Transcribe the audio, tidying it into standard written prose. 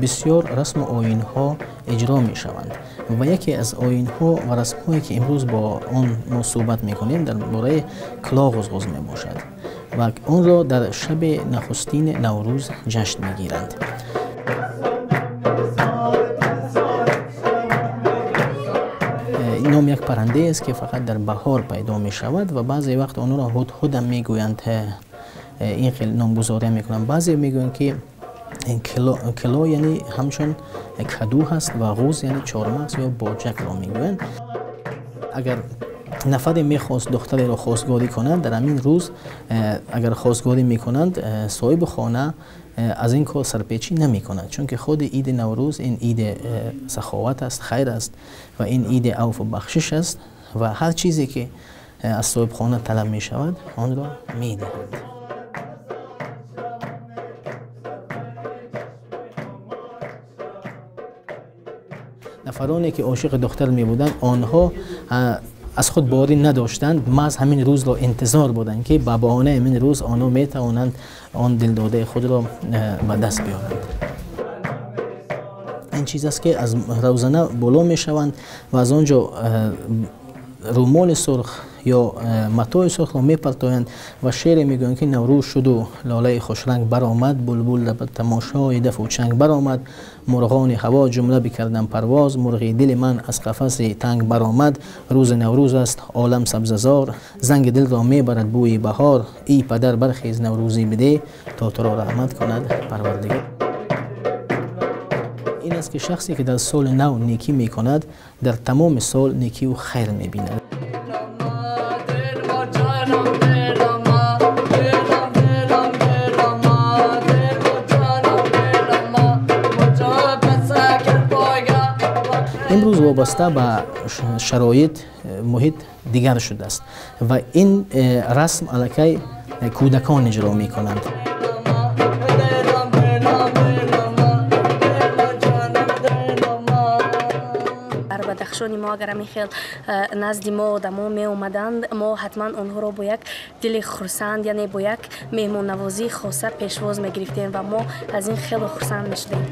бисёр расму оинҳо иҷро мешаванд ва яке аз оинҳо ва расмҳое ки имрӯз бо он мо суҳбат мекунем дар бораи килоғузғуз мебошад ва онро дар шаби нахустини Наврӯз ҷашн мегиранд. Ном як паррандае аст ки фақат дар баҳор пайдо мешавад ва баъзе вақт онро ҳудҳудам мегӯянд, ин хел номгузорӣ мекунанд. Баъзе мегӯянд ки кило яъне ҳамчун каду ҳаст ва ғуз яъне чормағз ё боҷакро мегӯянд. Агар нафаре мехост духтареро хостгорӣ кунад, дар ҳамин рӯз агар хостгорӣ мекунанд, соҳиби хона аз ин кор сарпечӣ намекунад, чунки худи иди Наврӯз ин иди саховат аст, хайр аст ва ин иди авфу бахшиш аст ва ҳар чизе ки аз соҳибхона талаб мешавад онро медиҳанд. Нафароне ки ошиқи духтар мебуданд, онҳо аз худ борӣ надоштанд, маҳз ҳамин рӯзро интизор буданд ки ба баҳонаи ҳамин рӯз онҳо метавонанд он дилдодаи худро ба даст биёранд. Ин чиз аст ки аз равзана боло мешаванд ва аз он ҷо румоли сурх ё матои сурхро мепартоянд ва шеъре мегӯянд ки Наврӯз шуду лолаи хушранг баромад, булбул ба тамошои дафу чанг баромад, мурғони ҳаво ҷумла бикарданд парвоз, мурғи дили ман аз қафаси танг баромад, рӯзи Наврӯз аст олам сабзазор, занги дилро мебарад бӯи баҳор, эй падар бархез наврӯзӣ бидеҳ, то туро раҳмат кунад Парвардигор. Ин аст ки шахсе ки дар соли нав некӣ мекунад, дар тамоми сол некиву хайр мебинад. Имрӯз вобаста ба шароит муҳит дигар шудааст ва ин расм аллакай кӯдакон иҷро мекунанд. Дар Бадахшони мо агар ҳамин хел назди мо одамо меомаданд, мо ҳатман онҳоро бо як дили хурсанд, яъне бо як меҳмоннавозии хоса пешвоз мегирифтем ва мо аз ин хело хурсанд мешудем.